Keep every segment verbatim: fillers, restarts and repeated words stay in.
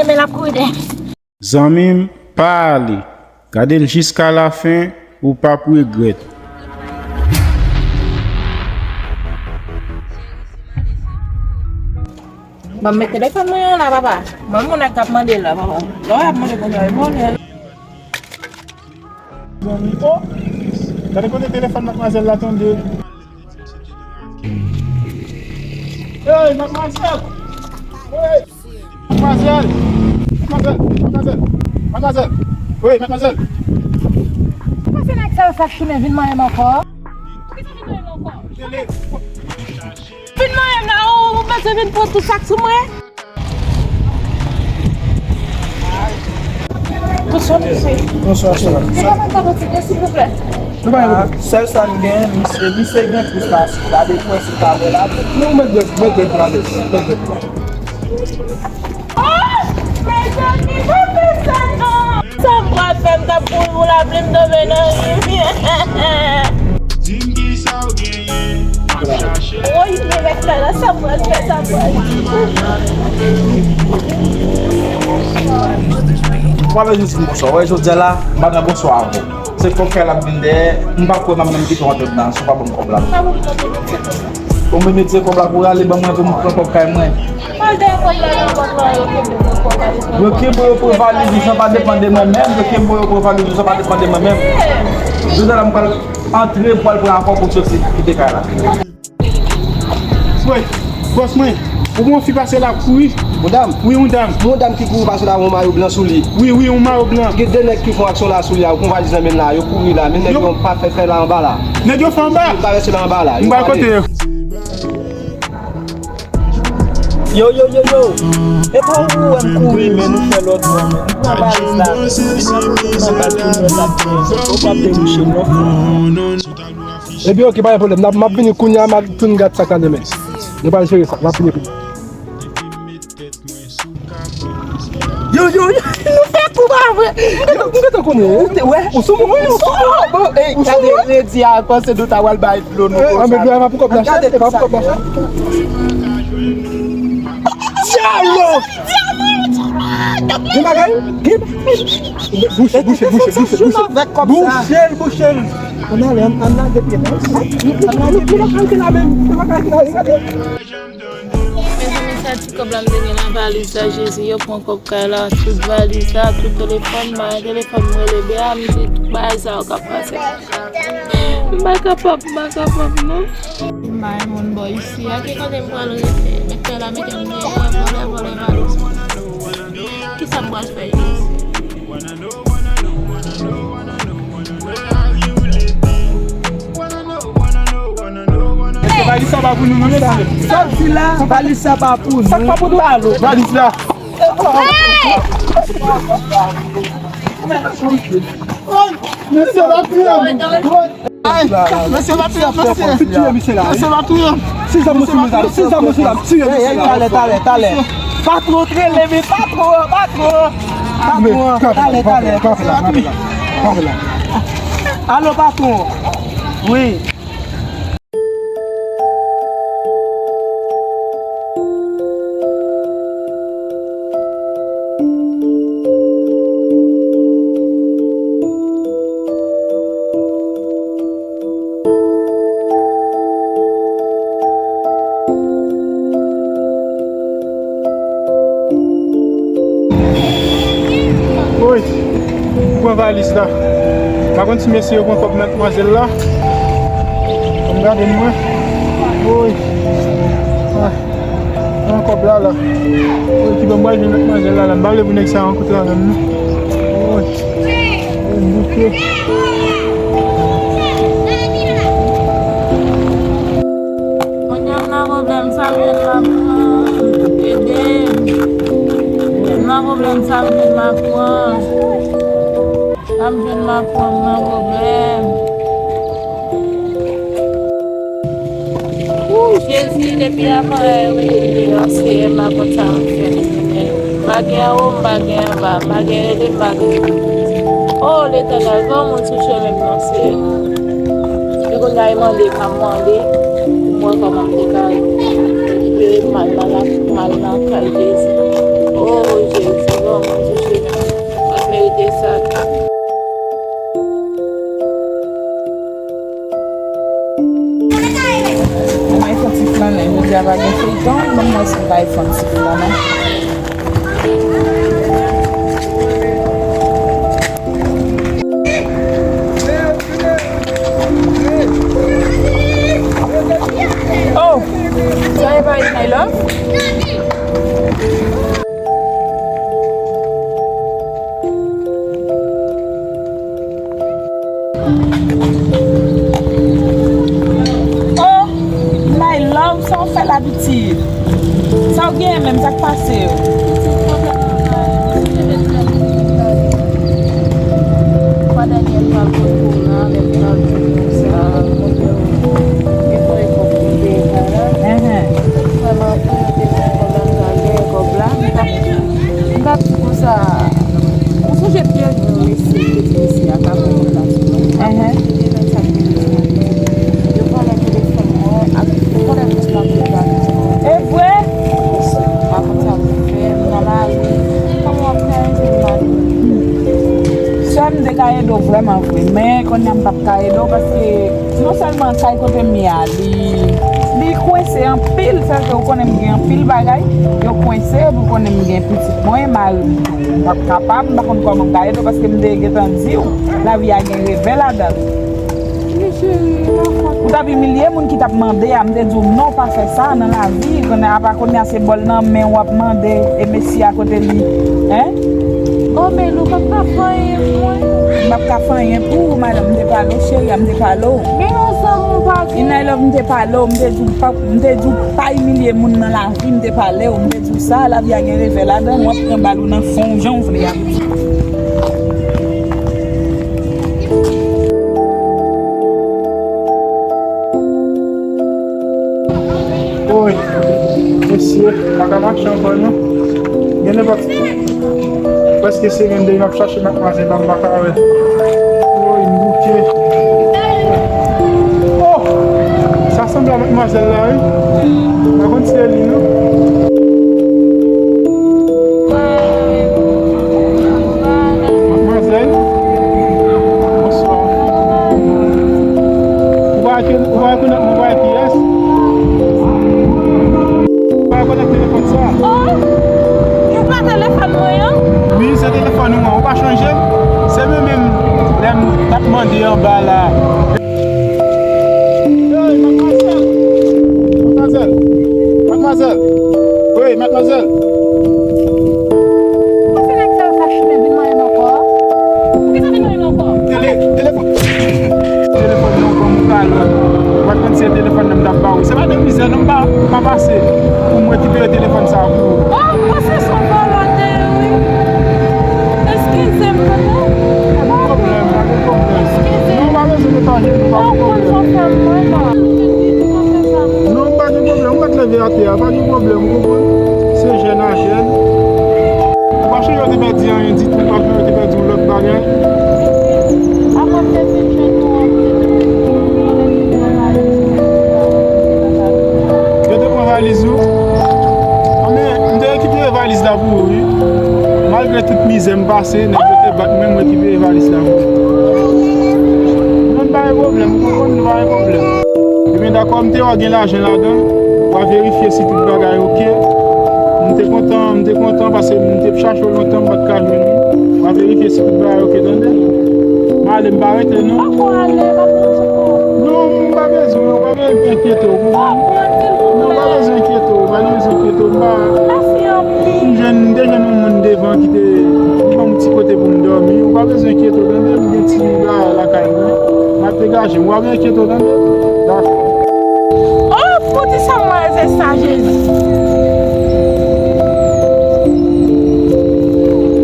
Men l ap kouri dèyè m. Zanmi m, pa ale. Gade l jiska lafen, ou p ap regrèt. Ban m met telefòn mwen an la, papa. Ban m moun nèg k ap mande la, papa. Lè w ap mande konsa, e vòlè. Zanmi, oh! Gade kote telefòn madmwazèl la tonbe. Hey, madmwazèl! Hey! Madmwazèl! Madmwazèl! Madmwazèl! Madmwazèl! Wi, madmwazèl! Pase nèg sa yo sa k tounen vin manyen m ankò. Poukisa vin manyen m ankò? Vin manyen m la, ou, ou panse vin pran tout sa k sou mwen? Bonswa, mesye. Bonswa, sè. Se kòman sa boutik yo, silvouplè? Nou pa gen pwoblèm. Sèl sa n gen, misye, misye gen plis pase. Gade pou wè si w ka wè la. Non, mèt dwèt, mèt dwèt la, mèt dwèt la. Oh! Mezanmi, pa fè sa non! Sa m pral fè, m t ap kouri pou lapli, m tonbe nan rivyè. Di m kisa w genyen, m ap chache. Woy, men rèk la, la, sa m pral fè, sa m pral di. Mwen menm jis di bonswa. Wè, jodi a la, m pa nan bonswa avè w. Se kòb kay la ap vin dèyè, m pa kwè m ap menm kite w antre anndan, si w pa ban m kòb la. Ou menm retire kòb la pou rale ban mwen pou m pran kòb kay mwen. Al dèyè kòb la, yo, kòb la, yo kenbe yo pran valiz la. Yo kenbe yo pran valiz, sa pa depann de mwen menm, yo kenbe yo pran valiz, sa pa depann de mwen menm. Jodi a la, m pral antre, m pral pran akò pou m soti kite kay la. Wi, bòs mwen, ou gen yon fi pase la kouri. Yon dam? Wi, yon dam. Yon dam ki kouri pase la, yon mayo blan sou li. Wi, wi, yon mayo blan. Gen de nèg ki fè yon aksyon la sou li a, yo pran valiz nan men l la, yo kouri la, men nèg yo pa fè fè la anba la. Nèg yo fè anba? Yo travèse la anba la. Yo pral kote yo? Yo, yo, yo, yo. E pa ou wè m kouri, men nou fè lòt bò, men. M pran valiz la, epi m ap kouri nan bal pou nou wè sa k gen. Ou p ap debouche non. Ebyen, oke, pa gen pwoblèm. N ap, m ap vini kounye a, m ap tounen gad sa k la demen. Nou pral jere sa, m ap vini kounye a. Yo, yo, yo, nou fè kou pa vre. M gentan, m gentan konnen. Ou te wè? Ou sou moun, wi, ou sou moun. Bon, ey, gade, redi a, panse nou ta pral bay dlo nou konsa. Anben, dlo a pa pou kòb la, chè, pa pou kòb la, chè. Dyalo! Gen bagay? Gen bagay? Bouche, bouche, bouche, bouche, bouche. Bouche l, bouche l. Ann ale, ann, ann lage pye nou. Ann lage pye nou. Nou pa ka rete la menm. Nou pa ka rete la menm. Mezanmi, sa ti kòb la m te gen nan valiz la, Jezi, yo pran kòb kay la, tout valiz la, tout telefòn mwen, telefòn mwen rele, be a, m di tout bagay sa yo k ap pase. M pa kapab, m pa kapab, non. M pa renmen moun bò isi a, ki kote m pral rete? Mèt kay la mete m deyò, vòlè, vòlè valiz mwen. Kisa m pral fè, Jezi? Èske valiz sa pa pou nou, non, mesye? Sa di la, valiz sa pa pou nou. Sa pa pou nou? Valiz la. Mesye, la touye, mesye. Mesye, la touye. Si zam nan sou mwen, si zam nan sou la, tiye mesye la. Talè, talè, talè. Patwon, rele, men patwon, patwon. Patwon, talè, talè. Alo, patwon. Wi. Woy, pran valiz la. M pa konn si mesye yo pran kòb madmwazèl la. Ann gade mwen. Woy. Ah. Pran kòb la la. Woy, ki bò m pral jwenn madmwazèl la la. M pa vle pou nèg sa rankontre avè m non. Woy. Woy, m bouke. Kounye a m nan pwoblèm, sa m jwenn la pran, ede m. M nan pwoblèm, sa m jwenn la pran. Sa m jwenn la pran, m nan pwoblèm. Ooh, Jezi, depi avan yè m rive deyò, Seyè, m pa konn sa m fè. M pa gen anwo, m pa gen anba, m pa gen rele, m pa gen. Oh, Letènèl, gen yon moun sou chemen m nan, Seyè. Epi kounye a, e mande m ap mande pou m wè kòman m te ka rekipere mal la, mal nan kay Jezi. Oh, Jezi. La pa gen feyton, ban m wè si m pa fann ti fi la non. Oh, sa e pa Inay Love? Oh, my love, sa w fè la pitit? Sa w genyen menm, sa k pase yo? Pitit, pwoblèm nan kay. Mwen te vin nan kay. Fwa dènyè fwa l pot kouran, lè m pral di konsa, mwen te gen kòb pou peye kay la. Vrèman, pou mwen te gen kòb la, m pral peye kòb la. M t ap, m t ap di konsa, ou sonje pye yon mesye, ki di mesye a ka pran kòb la sou mwen. Li te nan sa ki di yo vòlè telefòn mwen, ak yo vòlè tout lavi a. E vre? Mesye, m pa konn sa pou m fè, m nan lari. Kòman w ap fè, se mal? Sè m, m te ka ede w vrèman vre, men kounye a m p ap ka ede w paske non sèlman kay kote m ye a, li, li kwense anpil, sèke ou konnen m gen anpil bagay, yo kwense, epi ou konnen m gen pitit mwen, mari m tou, m p ap kapab, m pa konn kòman m ka ede w paske m te gentan di w, lavi a gen revè ladan l. Wi, cheri, la fòt. Ou t ap imilye moun ki t ap mande a, m te di w non, pa fè sa nan lavi, kounye a, apa kounye a se bòl nan men w ap mande, e mesye a kote li, en? Oh, men nou p ap ka fè anyen pou mwen. M p ap ka fè anyen pou ou, madanm, m te pale w, cheri a, m te pale w. Men yon zanmi w pa gen. Inay Love, m te pale w, m te di w pa, m te di w pa imilye moun nan lavi, m te pale w, m te di w sa, lavi a gen revè ladan l, w ap pran bal ou nan fon w jan w vle a. Woy, mesye, m pa ka mache ankò non. Gen nenpòt prèske semèn depi m ap chache madmwazèl la, m pa ka wè. Woy, m bouke. Oh! Sa sanble a madmwazèl la, wi. M pa konn si se li, non. Madmwazèl, bonswa. Ou pa, ou pa rekonèt mwen, ou pa wè kiyès? Ou pa rekonèt telefòn sa? Oh! Ou pa telefòn mwen an? Wi, se telefòn ou an. Ou pa chanje l? Se mwen menm, lè m t ap mande anba la. Hey, madmwazèl! Madmwazèl! Madmwazèl! Wi, madmwazèl! Poukisa nèg sa yo fache vin manyen m ankò? Poukisa vin manyen m ankò? Tele-, telefòn. Telefòn nan, ban m kalòt. Ou pa t konn se telefòn nan m t ap ba ou. Se pa de mizè non, m pa, m pa pase pou m rekipere telefòn sa a pou ou. Oh, m panse se yon vòlò te ye, wi. Eskize m, tonton. Pa gen pwoblèm, pa gen pwoblèm. Eskize. Non, pa bezwen met ajenou, pa gen pwoblèm. Non, pa gen pwoblèm, ou mèt leve atè a, pa gen pwoblèm, ou konprann? Se jèn a jèn. Ou pa chonje yo te pèdi anyen ditou, ou pa chonje yo te pèdi yon lòt bagay. Apa m te fin jwenn ou an, m te fin jwenn ou an, m te fin jwenn ou an. Yo te pran valiz ou? Anben, m te rekipere valiz la pou ou, wi. Malgre tout mizè m pase, nèg yo te bat mwen, m rekipere valiz la pou ou. Non, pa gen pwoblèm, ou konprann, pa gen pwoblèm. Ebyen, dakò, m te wè w gen lajan ladan, w a verifye si tout bagay oke. M te kontan, m te kontan, paske m te ap chache w lontan, m pa t ka jwenn ou. W a verifye si tout bagay oke, tande? M ale, m pa rete, non. Pako ale, pa pran ti kò. Non, m pa bezwen, w pa bezwen enkyete w, konprann? Pako, silvouplè. Non, w pa bezwen enkyete w, w pa bezwen enkyete w, m pa. Mèsi anpil. M jwenn, m te jwenn yon moun devan ki te, li ban m ti kote pou m dòmi. Ou pa bezwen enkyete w, tande? M gen ti bagay lakay mwen. M ap degaje m. Ou pa bezwen enkyete w, tande? Dakò. Oh, poukisa m raze sa, Jezi?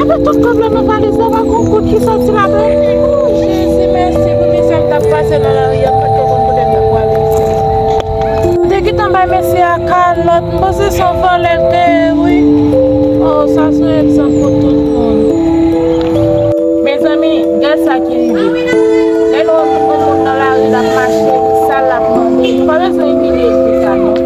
Apa tout pwoblèm nan valiz la, pa gon goud ki soti ladan? Oh, Jezi, mèsi pou mizè m t ap pase nan lari a, m pa t ko konn kote m t ap prale. M te gentan bay mesye a kalòt, m panse se yon vòlè l te ye, wi. Oh, sa se yon egzanp pou tout moun. Mezanmi, gad sa ki rive. Lè nou wè yon moun nan lari l ap mache, li sal l ap mande, nou pa bezwen imilye l pou sa non.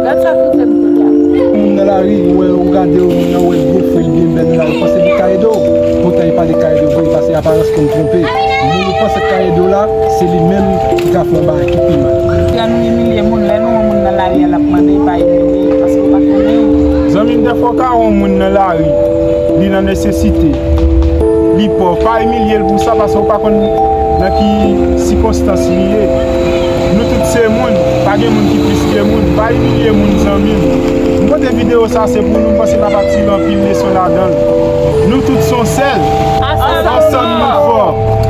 Gad sa k rive m kounye a. Moun nan lari, ou wè, ou gade, ou moun nan wè gwo fri l byen bèl nan lari, ou panse li ka ede w. Poutan li pa t ka ede w vre, li pase aparans pou l twonpe. Moun ou panse k ka ede w la, se li menm ki ka fè yon bagay ki pi mal. Jan nou imilye moun, lè nou wè moun nan lari a l ap mande, Dèfwa w ka wè yon moun nan lari, li nan nesesite, li pòv, pa imilye l pou sa, paske w pa konn nan ki sikonstans li ye. Nou tout se moun, pa gen moun ki plis ke moun. Pa imilye moun, zanmi m. M pote videyo sa, se pou nou, m panse n ap tire anpil leson ladan l. Nou tout se yon sèl. Ansanm nou fò.